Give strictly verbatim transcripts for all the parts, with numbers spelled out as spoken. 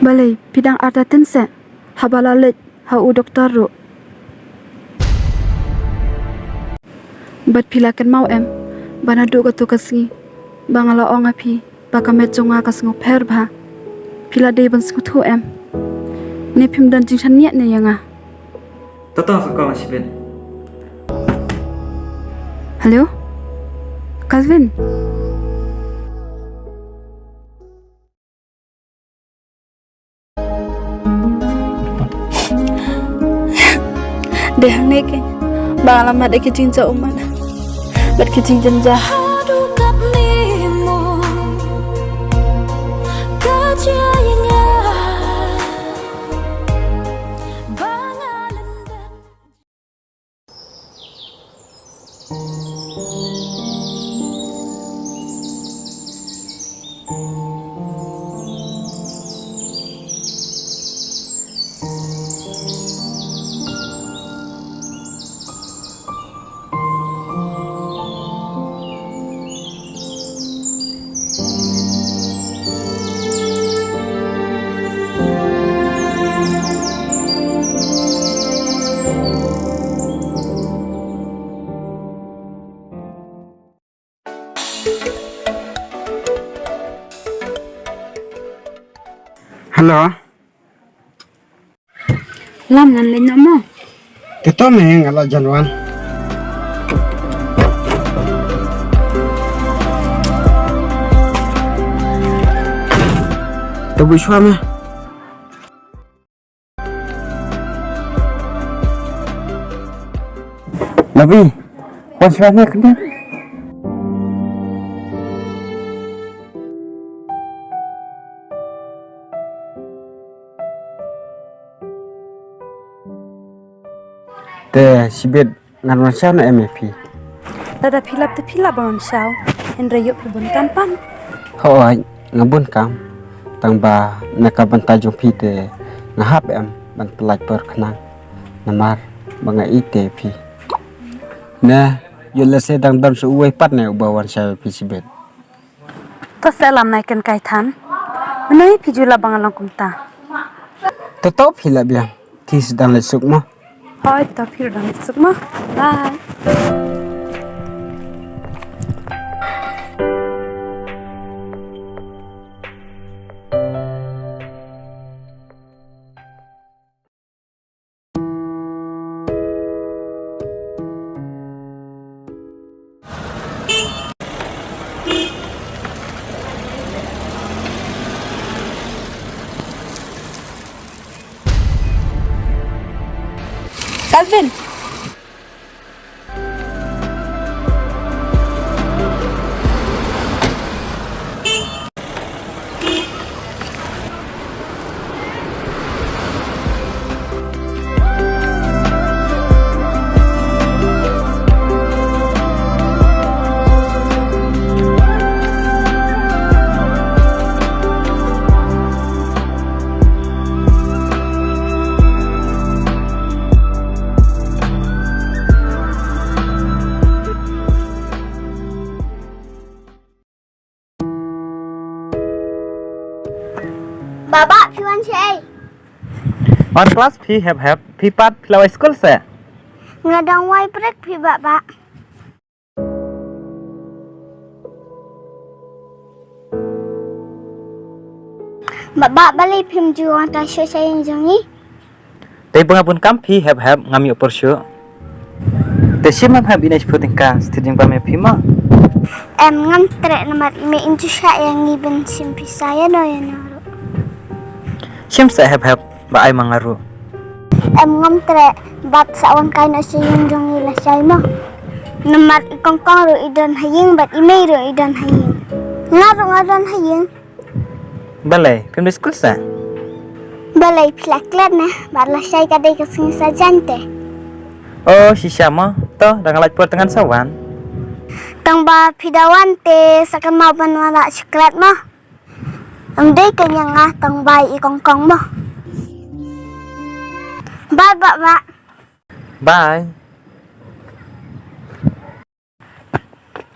Balei, phi dang artatien seh haba la leit ha u doktor ruh? Bad phi la kynmaw em ba naduh kato ka sngi ba nga la ong ha phi ba ka met jong nga ka sngewpher bha, phi la dei ban sngewthuh em? Ne phim don jingshaniah ne ïa nga? To to, sa call Shibit. Hello? Calvin? Dei hangne keiñ ba nga la mad ïa ki jingjia ummat bad ki jingjynjar. Hello. Lam ngan leit noh mo. Te to me, nga la jan wan. To bishwa me. Nabi, wan shuwa ne kena. Te Shibit, ngan wan shaw na em ïa phi? Lada phi lap te phi lah ban wan shaw, hynrei ïoh phi bun kam pat. Hooid, nga bun kam. Tang ba na ka bynta jong phi te nga hap em ban pyllait por khnang. Namar ba nga ïeit te ïa phi. Ne, ïoh lehse dang don sa uwei pat ne uba wan shaw ïa phi Shibit. To seh lam nai ken kai than. Mynno phi ju lah ba nga long kumta? To to phi lah biang. Phi sdang leit suk mo. Hooid, to phi ruh dang leit suk mo. Bye. Calvin. Baba, phi wan shaei? Wan klas phi Hep Hep, phi pat phi la wai skul seh? Nga dang wai prek phi baba. Baba, balei phim ju wan ta shuh sha ïing jong ngi? Te ba nga bun kam phi Hep Hep, ngam ïoh por shuh. Te shim Hep Hep, ine shiphew tyngka, sdang jingpang me phi mo. Em, ngam treh namar i mei im ju shah ïa ngi ban shim pisa ïano ïano ruh. Shim seh Hep Hep, ba ai ma nga ruh. Em, ngam treh, bad sa wan kai noh sha ïing jong ngi lashai mo. Namar i kongkong ruh i don ha ïing bad i mei ruh i don ha ïing. Nga ruh nga don ha ïing. Balei, phim dei skul seh? Balei phi la klet ne? Bad lashai ka dei ka sngi sajan te. O, shisha mo. To, da nga lait por te ngan sa wan. Tang ba phi da wan te sa kynmaw ban wanrah chocolate mo. Ym dei keiñ ïa nga, tang ba i kongkong mo. Bye baba. Bye.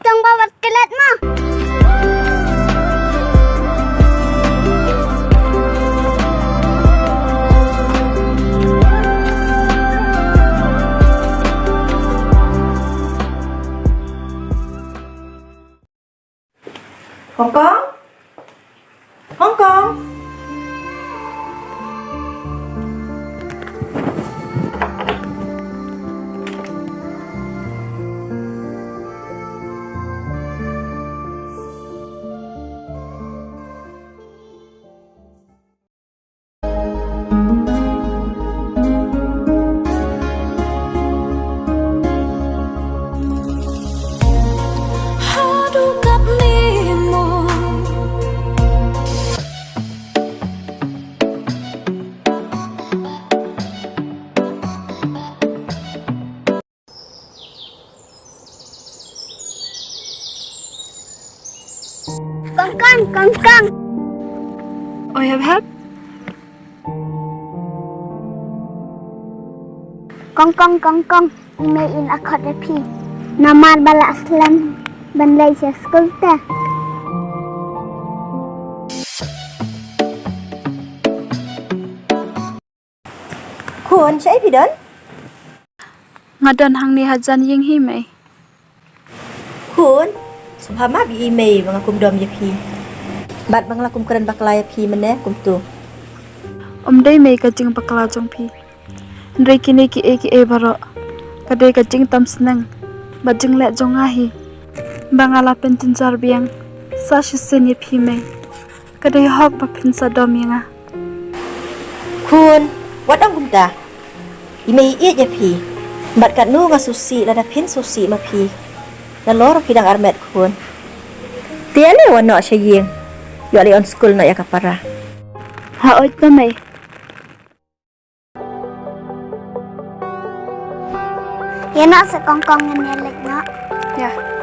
Tang ba wat klet mo. Kong Kong. Kong Kong, Kong Kong. Oi, Hep Hep. Kong Kong, Kong Kong, i mei in a khot ïa phi. Namar ba la slem ban leit sha skul te. Khun, shaei phi don? Nga don hangne hajan ïing hi mei. Khun, sngewbha map ïa i mei ba nga kum dom ïa phi. Bad ba nga la kum kren bakla ïa phi mynne kumto. Ym dei mei ka jingbakla jong phi. Hynrei kine kiei kiei baroh ka dei ka jingtam sneng bad jingleh jong nga hi. Ba nga la pynjynjar biang sa shisien ïa phi mei. Ka dei hok ba phin sa dom ïa nga. Khun, wat ong kumta. I mei i ïeit ïa phi. Bad katno nga sngewsih lada phin sngewsih ma phi. Nalor phi dang armet khun. Te ale wan noh sha ïing. Ïoh leit on skul noh ïa ka para. Haoid te mei. Ïa noh seh Kong Kong, ngan ïa leit noh. Ïa.